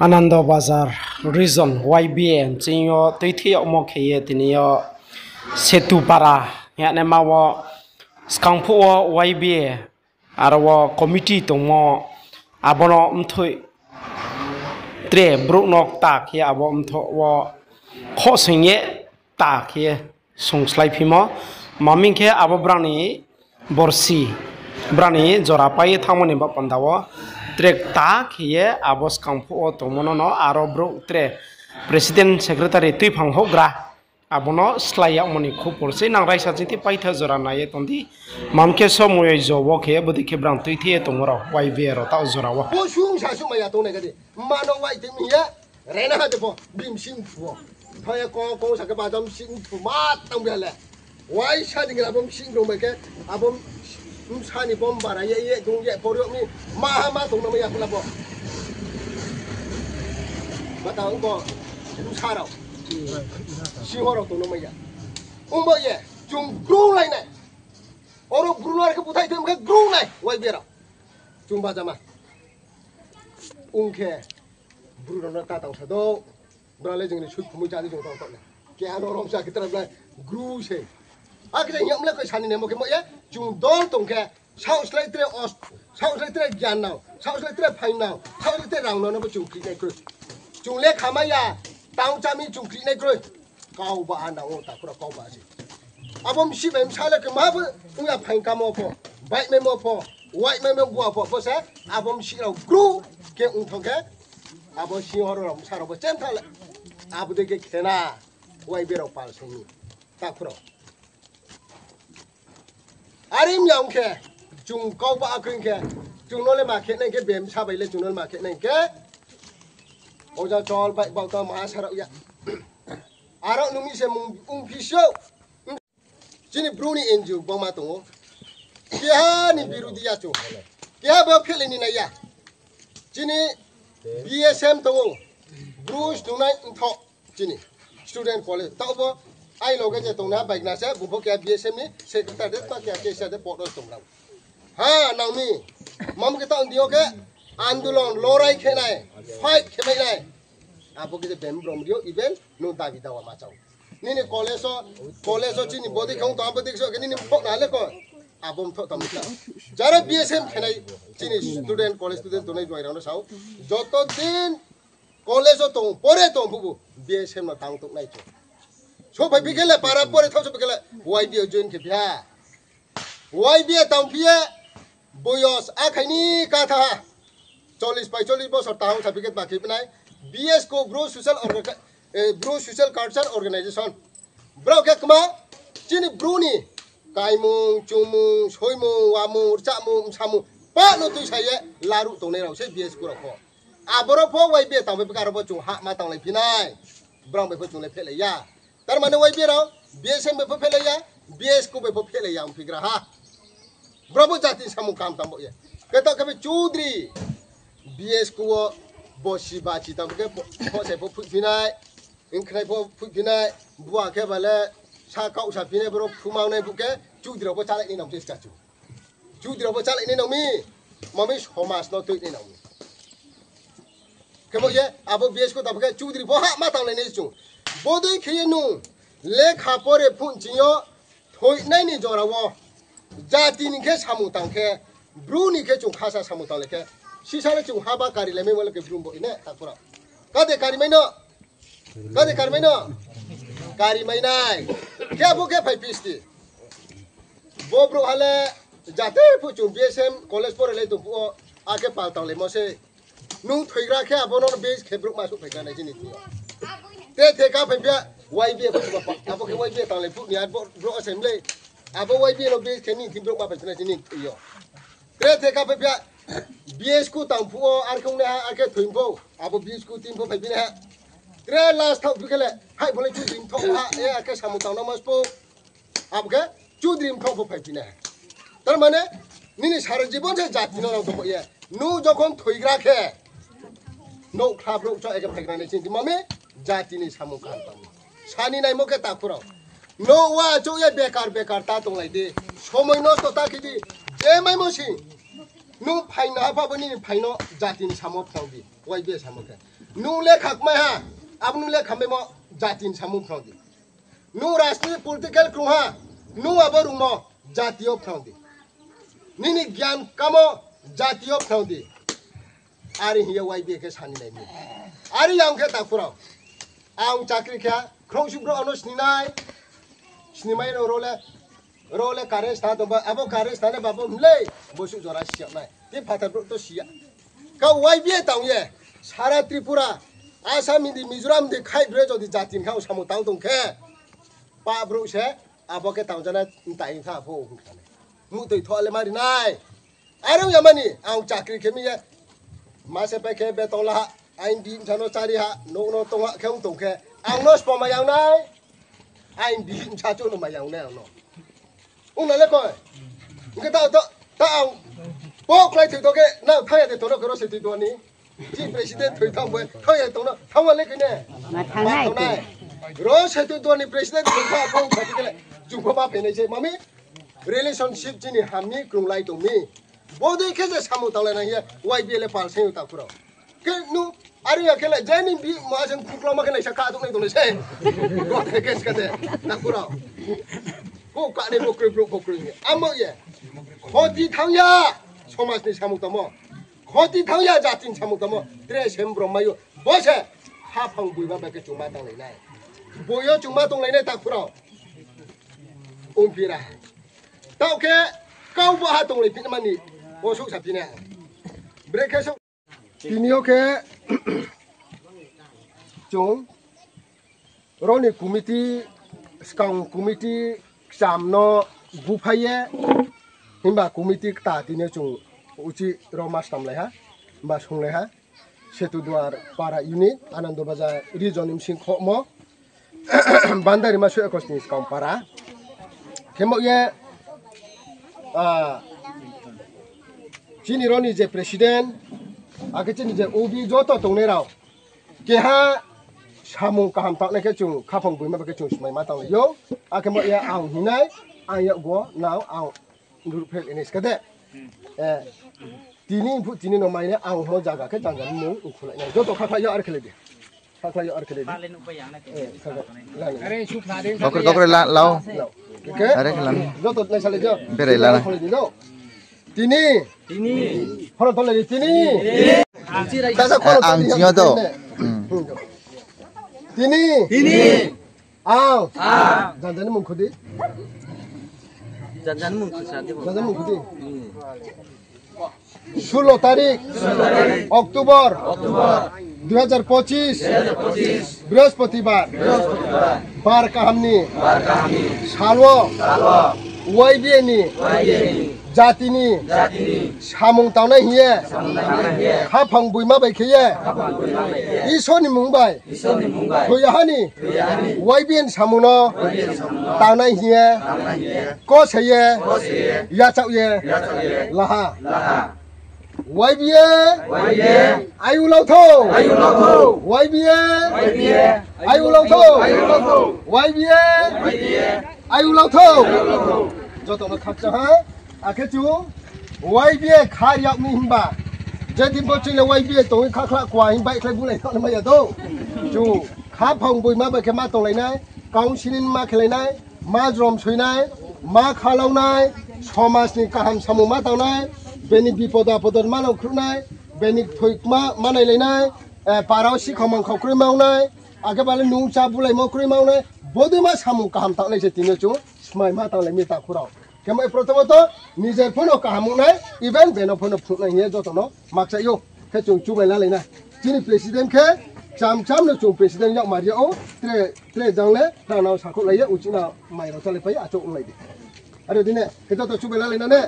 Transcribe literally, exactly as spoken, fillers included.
Anando Bazar region Y B A nching yo tuithi yagmo khe ye tini yo Setupara hingnaima wo skang phuh wo Y B A aro wo committee tongmo, abo no mthoih tre brouh no kta khe ye abo mthoh wo khohsoing ye kta khe ye sungsláiphimo. Maming khe abo brang ni borsi, brang ni jora pai ye thanngmo ni baoh panda wo tre kta khe ye abo skang phuh wo tongmo no no aro brouh tre president secretary tuiphang houhgra abo no slái yagmo ni khupor sei nang raisa chingthi paitha jora nai ye tong di. Maming khe somoi jo wo khe bodei khe brang tuithi ye tongmo rao Y B A rao taoh jora wo. Bo sung sa sung mai ya tongnai kha di. Mma no wai tei mi ya. Rena ha de pho, bimsing phu wo. Tho ye ko, ko sa khe bajam sing phu ma tang bia le. Waisa ni gra bo bimsing dong bai khe, abo bsa ni bom bara ye, ye, dung ye, por yo mi, ma ha ma tong na mai ya phu la bo. Ba ta ong bo, bsa rao. Singho rao tong na mai ya. Ong bo ye, chung grung lai nai. Oro grung lai khe buthai them khe grung nai, Y B A rao. Chung bajama. Ong khe, bru rao no ta tang sa do. Bra le jing ni sui khumui chadi jong tong tong le. Keha no rom sa khe tra bla gru se. Akhe hing yam le koi sani nemo khe mo ye. Chung dol tong khe. Saoh slái tre os, saoh slái tre gyan nao, saoh slái tre phaing nao, saoh slái tre rang nao no bo chung kri nai kroi. Chung le khamai ya, tang chami chung kri nai kroi. Kau ba a nang o takhu rao kau ba se. Abo bsi bai bsa le khe ma bo ong ya phaing kamo pho, baihmaimo pho, waihmaimo gua pho, bo se abo bsi rao gru khe ong thang khe, abo singho rao bsa rao bo chem tha le. Abo dei khe khena, Y B A rao pal song ni. Takhu rao. Are mya ong khe, chung kau ba akring khe, chung no le ma khe nai khe, bem sa bai le chung no le ma khe nai khe, oja chol bai bauta ma sa rao ya. Aro nung mi se mung ongphi sou. Chini bru ni N G O gbangma tong ou. Keha ni birudi ya chung. Keha bo phele ni nai ya. Chini B S M tong ou. Bru snungnai ntho. Chini student college. Taoh bo ai loge je tongnai baigna se, bung pho keha B S M ni secretary de, tma keha case de, port wo tong rao. Ha, nang mi. Mam khe taoh ndi yo khe, andolon, lorai khe nai, fight khe mai nai. Abo khe je bem brom ri yo, even nung dabi dawa ma chao. Nini college wo, college wo chini body khong tong, abo dik so khe nini mthoh na le ko. Abo mthoh tong mthoh. Jara B S M khe nai, chini student, college student tongnai juai rao no sao. Joto din college wo tong, pore tong phuh bo, B S M no tang tong nai chung. So phai phi khe le para pore thao so phai khe le Y B A join khe phi ha. Y B A tang phi ye, boyos akhai ni katha ha. Chollis pai chollis bosor tang sa phi khe ba khe phi nai. B S K Bru Social Orga-, eh, Bru Social Culture Organization. Brao khe kma, chini bru ni kaimung, chumung, soimung, wamung, rchamung, bsamung, pah no tuisa ye laruh tongnai rao se B S K rao pho. Aboro pho Y B A tang bai phi khe aro pho chung hahma tanglai phi nai. Brao bai pho chung le phehlai ya. Tar mane Y B A rao B S M bai pho phehlai ya, B S K bai pho phehlai ya ongphi gra ha. Brao bo jati ni samung kaham tang bo ye. Khe taoh khe phi chudri B S K wo bo siba chi tang khe pho, pho se pho phuihphi nai. Ongkhnai pho phuihphi nai. Bua khe ba le sa kaoh sa phi nai, boro phumang nai bu khe chudri rao pho chálai nai nang se ska chu. Chudri rao pho chálai nai nang mi. Mami somaj no tui nai nang mi. Khemo ye, abo B S K tang phi khe chudri pho hahma tanglai nai chung. Bodei khe ye nung lekha pore phuh nching yo thoinai ni jora wo jati ni khe samung tang khe, bru ni khe chung khasa samung tanglai khe, sisa le chung haba kari lai mai mo le khe bru bo ine takhu rao. Kade kari mai no? Kade kari mai no? Kari mai nai. Khe abo khe phai phi sti. Bo brouhha le jati phuh chung B S M college pore lai tong phuh wo, akhe pal tanglaimo se. Nung thoigra khe abo no base khe brouhma souhphai gra nai chini thing yo. Te theka phai phi ya, Y B A pho chuba pa, abo khe Y B A tanglai phuh ni ar bo brouh se mlei. Abo Y B A no base khe nini thing brouhma phai phi nai chini thing yo. Tre theka phai phi ya, B S K tang phuh wo, ar khe ong nai ha, ar khe thoi pho, abo B S K team pho phai phi nai ha. Tre last thaoh phi khe le, hai pho le chudri mthoh ha, e, ar khe samung tang no mas pho. Abo khe chudri mthoh pho phai phi nai ha. Tar mane, nini sara jibon se jati no nang tongmo ye. Nung jokhon thoigra khe, nouhkhla brouh cho ekhe phai gra nai chini thing mami, jati ni samung kaham tang. Sani naimo khe takhu rao. Nouh wa chouh ye bekar bekar ta tonglai di. Somoi nosto ta khe di. Je maimo sing. Nung phaing no ha pha bo nini phaing no jati ni samo phang di. Y B A samo khe. Nung lekha kmai ha, abo nung lekha maimo jati ni samung phrang di. Nung rajniti political krung ha, nung abo rungmo jati yo phrang di. Nini gyan kamo jati yo phrang di. Are hing ye Y B A khe sani nai mi. Are yang khe takhu rao. Ang chakri khe, khrouhshuh brouh ano sninai. Snimai no role, role current sna tongba, abo current sna nai babo mlei, bosuh jora siya nai. Ti phathar brouh to siya. Kau Y B A tang ye, sara Tripura, Assam di, Mizoram di, khai bre jodi jati ni kha samung tang tong khe, pa brouh se, abo khe tang jana, ntai tha pho, hung kha nai. Muhtoi tho le mari nai. Are ong ya mani, ang chakri khe mi ye. Mase pai khe beton la ha, aini bihih bsa no chari ha, nouh no tong ha khe ong tong khe, ang no sbo mai yang nai. Aini bihih bsa chouh no mai yang nai ang no. Ong na le koi. Hing khe ta, ta, ta ang. Bo khlai thoi tong khe, nang thang ya de tong no khe ro se thoi tong ni. Chi president thoi thang bo, thang ya tong no, thang wa le koi ne. Ma thang nai. Ro se thoi tong ni president thoi thang bo, thoi khe le. Jung pho ma phai nai se, mami. Relationship chini ham mi krung lai tong mi. Bodei khe je samung tanglai nai hing ye, Y B A le pal se yo takhu rao. Khe nu, are ya khe le, je ni bihih ma se khuklo ma khe naisa kha tung nai tong nai se. Bo khe khe ska de, takhu rao. Ko ka ni bo kroi brouh bo kroi ni. Amo ye. Khoti thang ya, somaj ni samung tangmo. Khoti thang ya, jati ni samung tangmo. Tre sem brom mai yo. Bo se, haphang boi ba bai khe chung ma tanglai nai. Boi yo chung ma tanglai nai takhu rao. Ongphi ra. Taoh khe kau bo ha tonglai phi mani, bo souhsa phi na. Brekhe souh. Tini yo khe chung roni committee, skang committee kcham no buphai ye, himba committee kta tini yo chung uchih ro ma stamlai ha, himba sunglai ha. Setuduar para unit, Anando Bazar region ni bsing khohmo, Bandarima Soyakos ni skang para. Khemo ye, ah, chini roni je president, akhe chini je O B joto tongnai rao, keha samung kaham tangnai khe chung khaphang boima bai khe chung smai ma tanglai ou. Akhemo ye ang hingnai, ang yakgo nao ang Nurphel ini skade. Eh, tini phu tini no mai ne ang mo jaga khe janjan mung ukhulai nai. Joto khakhlai yo ar khelai di. Khakhlai yo ar khelai di. Eh, khakhlai. Kokre kokre la, lao. Lao. Oke? Are khe la. Joto nai salai jo. Berai la na. Khulai di jo. Tini. Tini. Horo tolai di tini. Tasa khoro ang tolai di. Singyo to. Hmm. Tini. Tini. Ang. Ang. Janjan ni mung khudi. Janjan ni mung khudi. Janjan ni mung khudi. Hmm. Sullo tarik, October, dui hajar pochis, Brihospoti bar, bar kaham ni, sal wo, Y B A ni, jati ni, samung tangnai hing ye, khaphang boima bai khe ye, Isor ni mung bai, Thoi ya ha ni. Y B A ni samung no. Tangnai hing ye. Kose ye. Yachaoh ye. Laha. Y B A. Ayu lao tho. Y B A. Ayu lao tho. Y B A. Ayu lao tho. Joto no khakchang ha. Akhe chung Y B A kha riak mi himba. Je din bo chini Y B A tongwi kha khla kua him bai khlai bulai tong mai ya do. Chung khaphang boima bai khe ma tonglai nai, council ni ma khelai nai, ma jrom soi nai, ma khalau nai, somaj ni kaham samung ma tang nai, beni bipod apod ma nang khruh nai, beni thoi ma, ma nailai nai, eh, para o sikhau mangkhau kroi ma ong nai, akhe bale nung cha bulai mo kroi ma ong nai, bodei ma samung kaham tang nai se tini chung smai ma tanglai mi takhu rao. Khe mai prothomot nijer pho no kaham ong nai, even beno pho no phnuh nai hing ye joto no makchai ou. Khe chung chubai lalai na. Chini president khe cham cham no chung president yak maria ou, tre, tre jang le, nang nang sakhouh lai ye, uchih na mai rao chalai pai ye, achouh ong lai di. Are di ne, khe joto chubai lalai na ne.